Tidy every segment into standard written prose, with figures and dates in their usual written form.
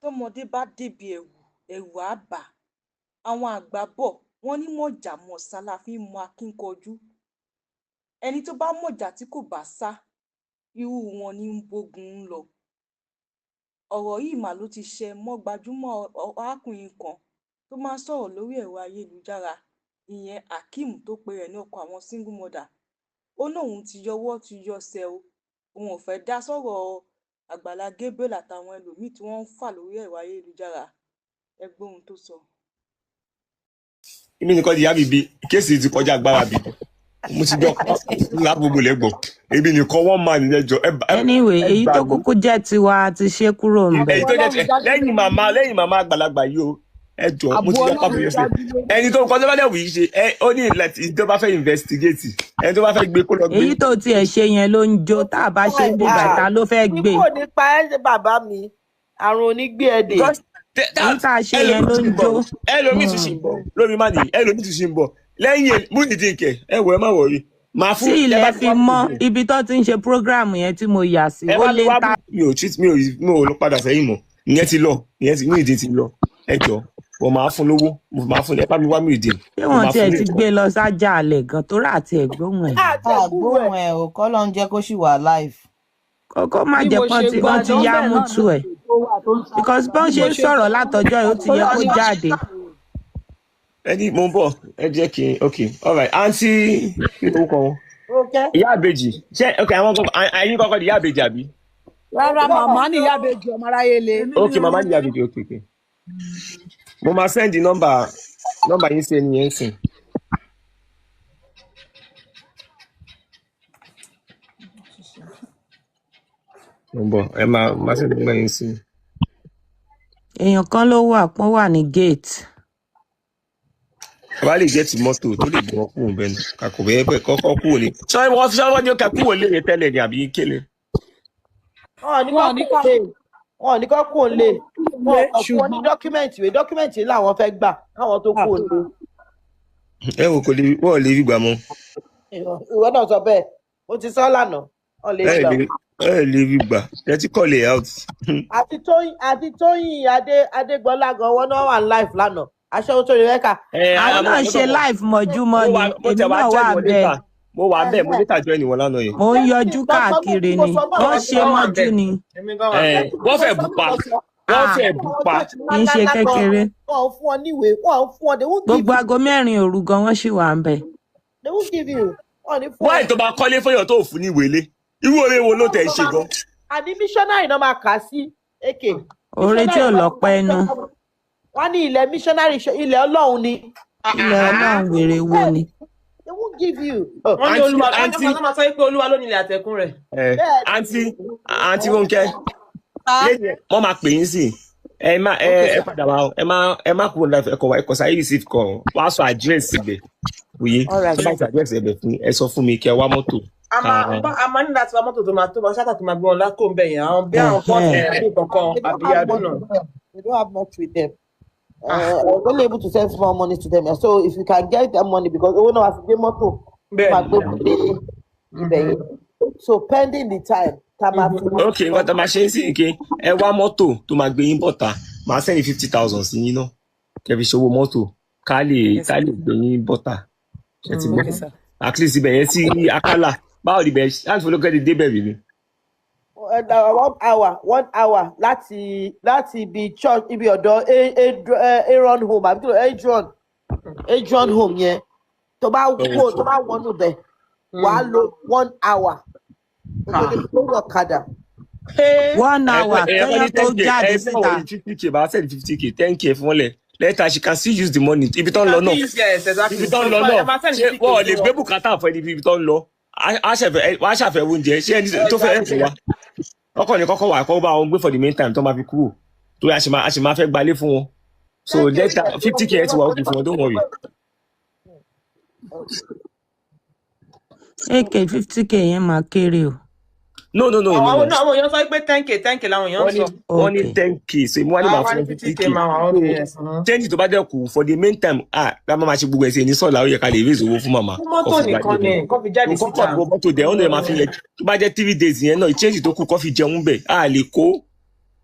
Tọmọdé bá débi ẹrù, ẹrù á bà á. Àwọn àgbà bò wọ́n ní mọ̀jà mọ̀sá la fi ń mọ akínkanjú. Ẹni tó bá mọ̀jà tí kò bá sá, irú wọn ní í bógun lọ. Ọ̀rọ̀ yìí mà ló ti ṣe mọ́ gbajúmọ̀ arákùnrin kan tó máa ń sọ̀rọ̀ lórí ẹ̀rọ ayélujára, ìyẹn Akeem tó pe rẹ̀ ní ọkọ àwọn single mother. Ó lóun ti yọwọ́ ti yọsẹ̀ o, òun ò fẹ́ dá sọ̀rọ̀ Àgbàlá Gabriel àtàwọn ẹlòmíín tí wọ́n ń fà lórí ẹ̀rọ ayélujára. Ẹ gbọ́ ohun tó sọ. Èmi nìkan ìyá mi bí case ti kọjá agbára mi. Mo ti gbọ́ lágbogbo lẹ́gbọ̀n. Èmi nìkan wọ́n máa nìyẹn jọ. Anyway, Ẹ èyí gbà tó mí. kúkú jẹ́ tiwa ti ṣe kúrò ń bẹ̀. Èyí tó jẹ́ lẹ́yìn màmá àgbàlagbà yìí o, ẹ jọ, mo Àbò ti yọ pápá Ọlọ́run yẹn sílẹ̀. dájú lórí. Ẹni tó kọjá bá dẹ̀ wí ṣe ẹ ó ní láti tó bá fẹ́ investigate, ẹni tó bá fẹ́ gbé kó lọ gbé. Èyí tó tiẹ̀ ṣe yẹn ló ń jó. Tá a bá ṣe ń bí bàtà ló fẹ́ gbé. Ikú ò ní pa ẹ́ bàbá mi, àrùn ò ní gbé ẹ dè. Because Èyí tá a ṣe yẹn ẹlòmíì ló tún ń ṣì ń bọ̀ jó. ẹlòmíì tún ṣì ń bọ̀ lórí má nìyí, ẹlòmíì tún ṣì ń bọ̀ lẹ́yìn Muyideen kẹ̀. Ẹ wọ, ẹ má worry, máa Tí fún ẹ ilẹ̀ bá ti fi wá mọ́ Muyideen. ibi tó ti ń ṣe program yẹn tí mo yà sí, Ẹ ó bá mi lé wá ta. Mi ò treat, mi ò lọ padà sẹ́yìn mọ́. Ìyẹn ti lọ, ìyẹn ti Muyideen ti lọ. Ẹ jọ, mo máa fún lówó, mo máa fún. Ẹ bá mi wá Muyideen. Ṣé Mo wọn máa tiẹ̀ fún ní ti nǹkan. gbé lọ sájà alẹ̀ gan tó rà àti ẹ̀gbóhùn ẹ̀? Àti ẹ̀gbúrò ẹ̀. Àgbóhùn ẹ̀ ò kọ́ ló ń jẹ́ kó sì wà live. Kókó má Bí jẹ́ mo pọ́n ṣe ti gbọ́ wọ́n ti yá nọ́mbà náà mútu ẹ̀, tó wà tó ń sá because bọ́n bí ṣe mo ń ṣe sọ̀rọ̀ gbọ́ látọjọ́ yìí, ó ti yẹ kó jáde. Ẹni mo ń bọ̀, ẹ jẹ́ kí n, ok, alright. Àǹtí, kí ló kọ wọn? Rónkẹ́. Ìyá àbèjì, ṣé ok, àwọn kọ́kọ́ ẹ̀yin kọ́kọ́ di ìyá àbèjì àbí? Rárá, màmá ní ìyá àbèjì ọmọ aráyé le. Ok, màmá ní ìyá àbèjì. Ok, mo máa send nọ́mbà yín sí ẹni yẹn sìn. Mo ń bọ̀, ẹ máa send nọ́mbà yín sí. Èèyàn kan ló wà pọ́n wà ní gate. Bàbá lè jẹ́ ti mọ́tò tó lè gbọ́ kúrò bẹ́ẹ̀ ni kàkó bẹ́ẹ̀ bẹ́ẹ̀ kọ́kọ́ kúrò ní. Ṣé wọ́n ní ó kẹ́ kúrò lé yẹn tẹ́lẹ̀ ni àbí kélé? Wọn ò ní Wọn kọ́ ò ní kúrò ká lé, wọn ò ní kọ́ kúrò lé, wọn lé ò kàn fún wọn ní ṣùgbọ́n document, ìwé document làwọn fẹ́ gbà káwọn tó kúrò lé. Ẹ wò, kò lè, wọ́n ò lè rí gbà mọ́. Ìwọ náà sọ bẹ́ẹ̀, mo ti sọ lánàá, wọn lè Ẹ gbà. lè, ẹ lè rí gbà, ẹ ti call it out. Àti Tóyìn Adégbọlá gan, wọn náà wà live lánàá, aṣẹ́wó tó rí rẹ́kà. Ẹ Àwọn àmọ́ náà mo ṣe live mọ́júmọ́ mo ni wà mo èmi tẹ̀ wá náà join wà wọn bẹ́ẹ̀. later. Mo wà bẹ́ẹ̀, mo later join wọn lánàá yẹn. Mo ń yọjú káàkiri ni wọ́n ṣe mọ́jú ni. Ẹ wọ́n fẹ́ bù pa, wọ́n fẹ́ bù pa. Kì í ṣe kékeré. Wọn ò fún ọ níwèé, wọn ò fún ọ, they won't give Gbogbo you. aago 4 òru gan wọ́n sì wà ń bẹ̀. They won't give you, wọn ò ní fún ọ. Wáyé tó bá kọ́lé fẹ́yàn tó fún ní ìwé lé, irú oore wo ló tẹ̀ ṣe gan? Àní missionary náà máa kà á sí ak. Oore tí ò lọ́pẹ́ inú. Wọn ní ilẹ̀ missionary, ilẹ̀ Ọlọ́run ni. Ilẹ̀ Ọlọ́run wèrè wo ni? They won't give you. Wọ́n ní Àǹtí Olúwa wọ́n àǹtí máa sọ pé Olúwa ló nílẹ̀ àtẹ̀kùn rẹ̀. Ẹ Bẹ́ẹ̀. Àǹtí Rónkẹ́, lẹ́yìn wọ́n máa pè yín sí. Ẹ má ẹ ẹ padà wá o. Ẹ má kúrò nígbà ẹ kọ wá, ẹ kọ sáyé receive kọ wá sọ address ibẹ̀ òye. All right. Tó bá sọ address ibẹ̀ fún ẹ, sọ fún mi kẹ wá mọ́tò. A máa a máa ní láti wá mọ́tò tó máa ṣáàtà tó máa gbé wọn lákò ń bẹ̀ yẹn, àwọn bí àwọn pọ́ọ̀tì àbí kankan They don't àbí have much adúnà. with them. They don't have much with them. I was only able to send small money to them. So if you can get that money, because owó náà wá fi gbé mọ́tò, Bẹ́ẹ̀ máa gbé dé ibẹ̀ yẹn. So pending the time, tá a máa fi. Ok, nǹkan tó máa ṣe é sí ike, ẹ wá mọ́tò tó máa gbé yín bọ̀tà. Máa send 50,000 sí yín náà kẹ́ fi ṣòwò mọ́tò ká lè gbé yín bọ̀tà. Ṣe ti gbọ́? Okay, sir. At least ibẹ̀ yẹn sí Akálà, báwo ni ibẹ̀ láti Folúkẹ́ ti débẹ̀ rí ni? One hour, one hour láti ibi church, ibi ọ̀dọ̀ Aaron home àbí kí ló, Adron home yẹn, tó bá kó tó bá wọnú bẹ̀, wàá lo one hour kó tó débi lórí ọ̀kadà. One hour Ẹ kọ́ ní kéèyàn tó 10K jáde ẹ fún síta. àwọn 50K, bá send 50K, 10K fún wọn lẹ̀ later. She can still use the money ibi tó ń lọ náà. Yes, exactly. Ibi tó ń lọ náà, ṣé wọn ò lè gbé bùkátà fún ẹni ibi tó ń lọ? Á ṣàfẹ́ wọ́n á ṣàfẹ́ oúnjẹ. Ṣé ẹni tó fẹ́ ẹ̀fọ́ wa ọkọ̀ ní kọ́kọ́ wà kọ́ bá wọn gbé for the meantime tó máa fi kúrò, torí a ṣì máa fẹ́ gbalé fún wọn. So later, 50K ẹ ti wà okay fún wọn, don't worry. Ak 50K yẹn máa kéré o. No, no, no, no. Àwọn No. náà, àwọn èèyàn sọ pé 10K, 10K làwọn èèyàn Wọ́n ń ní sọ. wọ́n ní Okay. 10K, so èmi wá ní màá Àwọn fún ní wọn 50K 50K. máa wà okay, yes. Change tó bá dẹ̀ kù for the meantime, ah, ká má máa ṣe gbogbo ẹ̀ sí ẹni sọ̀la, ó yẹ ká lè raise owó fún màmá Fún kó mọ́tò fi gba nìkan ni kó fi jáde nǹkan síta. kọ̀ mọ́tò dẹ̀ wọ́n lè máa fi lẹ̀ tó bá jẹ́ 3 days yẹn náà, change tó kù kó fi jẹun bẹ̀ á lè kó.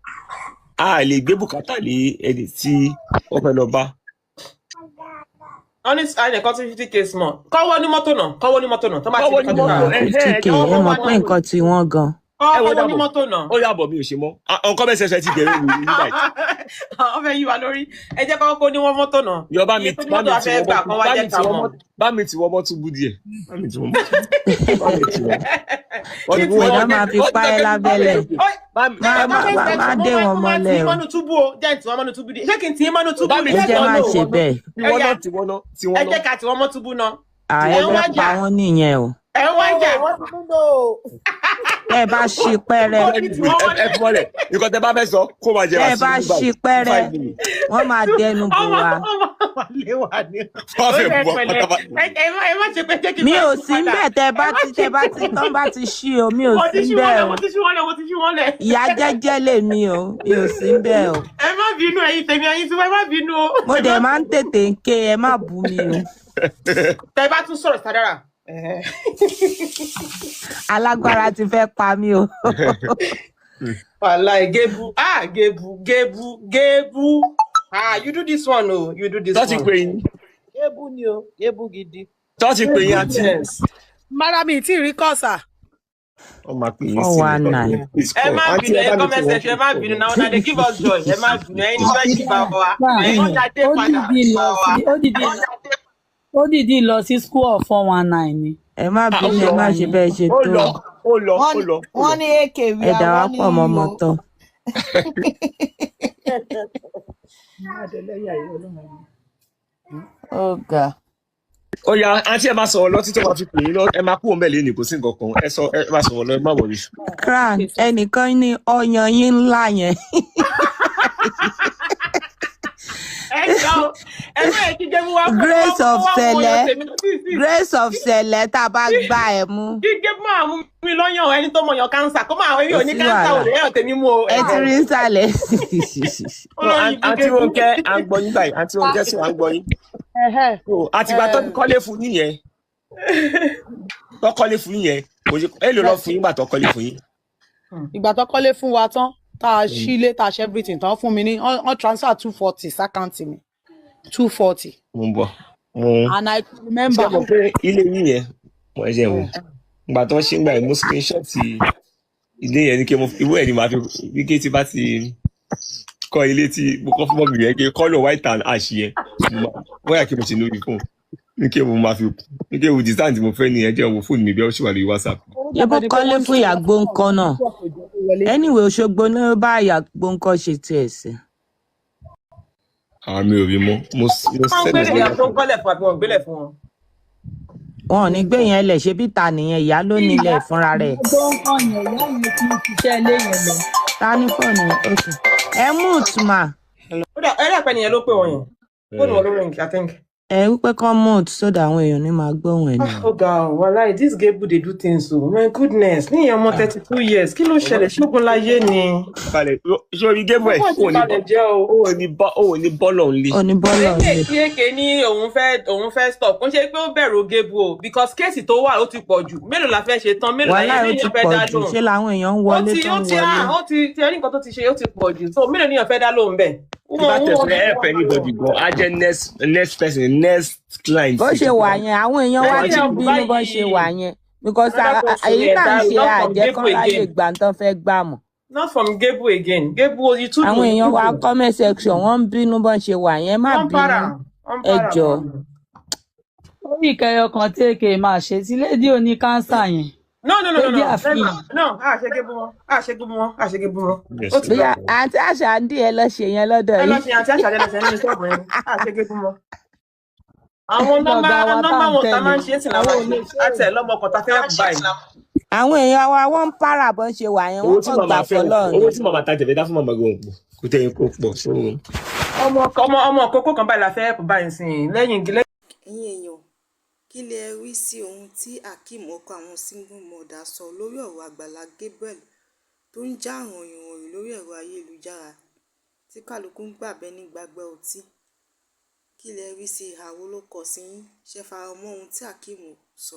A lè gbé bùkátà lé ẹni tí wọ́n fẹ́ lọ bá. Wọ́n ní ẹnìkan tí 50K small. Kọ́wọ́ ní mọ́tò náà, kọ́wọ́ ní mọ́tò náà tó bá ti Kọ́wọ́ rí ní kọjá. mọ́tò, ẹ 50K, ẹ ẹ mọ̀ pé nǹkan tí wọ́n gan. Ẹ wo Kọ́wọ́ ní dàbọ̀ mọ́tò náà. Ó yàbọ̀, mi ò ṣe mọ́. Nǹkan bẹ́ẹ̀ ṣẹ̀ṣẹ̀ ti bẹ̀rẹ̀ wò ní báyìí. Wọ́n fẹ́ yí wa lórí. Ẹ jẹ́ kọ́kọ́ ní wọ́n mọ́tò náà. Yọ bá mi Iye tó ní bá mọ́tò mi wa tì fẹ́ wọ́n gbà mọ́ kan wá bá jẹ́ mi ká tì wọ́n mọ̀. mọ́, bá mi tì wọ́n mọ́ túbú díẹ̀, bá mi tì wọ́n mọ́, bá mi tì wọ́n. Wọ́n Kí ti tí Bọ̀dá wọ́n máa fi wọ́n ti pa sọ ẹ́ pé lábẹ́lẹ̀. bá mi Má bá má mi má má Mo dé máa wọn mo máa tì mọ́lẹ̀ í o. mọ́nú túbú o. Jẹ́ ń tì wọ́n mọ́nú túbú díẹ̀. Ṣé kí n tì í mọ́nú túbú bá ni? mi Ẹ tì jẹ́ wọ́n má náà ṣe bẹ́ẹ̀. Tì wọ́n náà, tì wọ́n náà, tì Ẹ wọ́n jẹ́ náà. ká tì wọ́n mọ́ túbú náà. À, Ẹ ẹ ń fẹ́ wá pa jà. wọ́n nìyẹn o. Ẹ ń wá jà. Wọ́n ti mú lò ó. Tẹ́ ẹ bá ṣí pẹ́rẹ́, Ó ti tì wọ́n Ẹ mọ́lẹ̀. fi wọ́n lẹ̀. Nǹkan tẹ bá fẹ́ sọ kó máa jẹ tẹ́ wá ẹ sí bá ní ṣí báyìí pẹ́rẹ́, 5 minutes. wọ́n máa dẹnu bò Ọmọ wá. ọmọ wà lé wà ní. Wọ́n Ó fẹ́ yẹ bu ọ pẹ̀lẹ́. pátápátá. Ẹ má ṣe pé jẹ́ kí n Mi máa ò kú sí padà. ńbẹ̀. Tẹ́ Ẹ bá má ti ṣe tẹ́ bá ti tán bá ti ṣí o, mi ò Mo ti sí ṣí ńbẹ̀ wọ́n lẹ̀, o. mo ti ṣí wọ́n lẹ̀, mo ti ṣí wọ́n lẹ̀. Ìyá jẹ́jẹ́ lèmi o, mi ò sí ńbẹ̀ o. Ẹ má bínú, ẹ̀yin tèmi, ẹ̀yin tí wọ́n, ẹ má bínú o. Mo Ẹ má dẹ̀ máa ń tètè ń ké, ẹ má bú mi o. Tẹ bá tún sọ̀rọ̀ Sadara. Alágbára ti fẹ́ pa mí o. Wàláì Gebu, ah, Gebu, Gebu, Gebu. Ah, you do this one o, you do this Tó ti one. pè yín, Gébú ni o, gébú gidi. tó ti pè yín, àǹtí. Goodness. Mara mi tí ì rí kọ́sà. Wọ́n máa pè yín four sí one mi. nine. Please Ẹ call má àǹtí bínú, ẹ ẹ bá mi tì comment wọ́n, section, ẹ má please bínú call. na una dey give us joy. Ẹ má bínú, ẹ̀yin ni fẹ́ give wa. Ẹ̀yin ọjà dé Ó padà dìídì bá lọ wa. sí ó dìídì lọ sí school of 419 ni. Ẹ má Ah, ó bínú, ẹ lọ, má ṣe bẹ́ẹ̀ ṣe ó tó lọ, o. ó lọ, Wọ́n ó ní lọ, ó wọ́n lọ. ní ak we Ẹ are dà wá warning pọ̀ mọ́ you ọmọ o. tán. Ó ga. Ó yá, àǹtí, ẹ máa sọ̀rọ̀ lọ títí wọ́n fi pè yín lọ. Ẹ máa kúrò mẹ́lẹ̀ ní, kò sí nǹkan kan. Ẹ sọ, ẹ máa sọ̀rọ̀ lọ, ẹ má wọrí. Crown, ẹnìkan ní ọyàn yín ńlá yẹn. Ẹ jọ o, ẹ má yẹ kí Gebu wá kó Grace wá of wá mú ọyàn Sẹ̀lẹ̀, tèmi sí sí. Grace of Sẹ̀lẹ̀, tá a bá gbá ẹ mú. Kí Gebu máa mú mi lọ́yàn, ẹni tó mọyàn kánsà kó máa èmi Kò ò ní sí kánsà ò wàhálà. lè yàn tèmi mú o. Ẹ ti rí nsàlẹ̀. No, Olórí ibú àǹtí Gebu. Rónkẹ́, à ń gbọ́ yín báyìí. Àǹtí Rónkẹ́ sì, à ń gbọ́ yín. Ẹ̀hẹ́. So, àtìgbà tó ti kọ́lé fún yín yẹn, tó kọ́lé fún yín yẹn, kò ṣe èlò lọ fún yín gbà tó kọ́lé fún yín. Ìgbà tó kọ́lé fún wa tán, tá a sílé, tá a ṣe everything tán, fún mi ní wọ́n transfer 240 sí account mi, 240. Mo ń bọ̀. Mo And I could ṣé remember. mọ̀ pé ilé yín yẹn, mo ẹ jẹ́ wò. Ìgbà tó ń ṣe ń gbà yẹn, mo screenshot ilé yẹn ní kí mo ìwé ẹ̀ ni màá fi ní kí tí bá ti kọ́ ilé tí mo kọ́ fún mọ́mì yẹn, kí kọ́lọ̀ white and ash yẹn, mo máa bóyá kí mo ṣe lórí fóònù ní kí mo máa fi ní kí mo design tí mo fẹ́ nìyẹn. Jẹ́ wo fóònù mi bí ó ṣì wà lórí WhatsApp. Ó Ṣé bó dàbẹ̀ ni pé kọ́lé wọ́n ń fún ṣe ìyá gbóǹkọ́ náà? network ò jẹ́ kó wọlé. Anyway, Òṣogbo ló bá ìyá gbóǹkọ́ ṣe tiẹ̀ sí. Àwọn mi ò rí mọ́, mo Wọ́n ń send ẹ̀ gbélé sí ìyá tó ń WhatsApp. kọ́lẹ̀ fún àbí wọ́n ń gbélé fún wọn. Wọn ò ní gbé yẹn lẹ̀, ṣe bí ta nìyẹn, ìyá ló nílẹ̀ Ìyá fúnra rẹ̀. tó ń kọ́ yẹn, ìyá yẹn ti ń ṣiṣẹ́ ilé yẹn lọ. Ta ní fóònù? Okay. Ẹ mute mà. Ó dà, ẹ dà pé nìyẹn ló pè wọ́n yẹn. Fóònù wọn ló ring, I think. Ẹ wípé kán mute sódà àwọn èèyàn ní máa gbóhùn ẹ̀ Ah, nìyẹn. ó ga ọ, wàláì, this Gebu dey do things o. My goodness, ní ìyẹn ọmọ 32 years, kí ló ṣẹlẹ̀? Ṣógun láyé ni. Balẹ̀ sórí Gabriel. Ọgbọ́n ti Ó ní balẹ̀ jẹ́ o. ó ní bọ́lọ̀ ń lé. Ó ní bọ́lọ̀ ń lè. Èké èké ní òun fẹ́ stop. Kò ń ṣe pé ó bẹ̀rù Gebu o, because case tó wà ó ti pọ̀ jù. Mélòó la fẹ́ ṣe tán? Mélòó la Wàhálà ó mélòó ti yẹn fẹ́ pọ̀ dá jù. lóhùn? Ṣé làwọn èèyàn ń Ó wọlé ti tó ó ń ti wọlé? ah ó ti ti ẹni nǹkan tó ti ṣe ó ti pọ̀ jù. So mélòó ni yẹn fẹ́ dá lóhùn bẹ́ẹ̀? Tí bá tẹ̀ fẹ́ help anybody gan, á jẹ́ next person, next client. Bó ṣe wà yẹn, àwọn èèyàn wá Lẹ́yìn ti ń help bínú bó ṣe wà báyìí. yẹn because Another person èyí yẹn tá à ń dá ṣe not from àjẹ́ Gebu kán ráyè again. gbà tán fẹ́ gbà mọ́. Not from Gebu again. Gebu, you too Àwọn do. èèyàn wa comment section, wọ́n ń bínú bó ṣe wà yẹn. Má Wọ́n bínú, para. Wọ́n ẹ para jọ̀ọ́. gan ni. Orí ìkẹyọ kan tí èké máa ṣe sí lédi òní kánsà yẹn. No, no, no, no, Lédi no. àfihàn. No, a ṣe Gebu mọ́. A ṣe Gebu mọ́. A ṣe Gebu mọ́. Yes. Ó ti lọ. Bóyá àǹtí àṣà ń dì ẹ lọ ṣe yẹn lọ́dọ̀ Ẹ lọ yìí. ṣe àǹtí àṣà lẹ́nu nínú ṣọ́ọ̀bù yẹn. A ṣe Gebu mọ́. Àwọn nọ́mbà Lọ̀gá wa tá nọ́mbà à ń wọn tá tẹ̀lé. máa ń ṣe é sì làwọn Àwọn ò lè ṣe. ṣe A é. tẹ̀ lọ́mọ kan tá fẹ́ help báyìí. Àwọn èèyàn wa wọ́n ń para bó ṣe wà yẹn, Owó wọ́n tí kàn màmá gbà fẹ́ fọlọ́run owó ni. tí màmá ta tẹ̀fẹ́ dá fún màmá gan pọ̀, kò tẹ̀ kó pọ̀ so. Ọmọ kókó kan báyìí la fẹ́ help báyìí sí i. Lẹ́yìn lẹ́yìn Ẹ̀yin èèyàn, kí lẹ rí sí ohun tí Akeem, ọkọ àwọn single mother, sọ lórí ọ̀rọ̀ Àgbàlá Gabriel tó ń jà ròhìnròhìn lórí ẹ̀rọ ayélujára tí kálukú ń gbà bẹ́ẹ̀ ní gbágbá ọtí? Kí lẹ rí sí? Ìhà wo ló kọ sí yín? Ṣe fara mọ́ ohun tí Akeem sọ?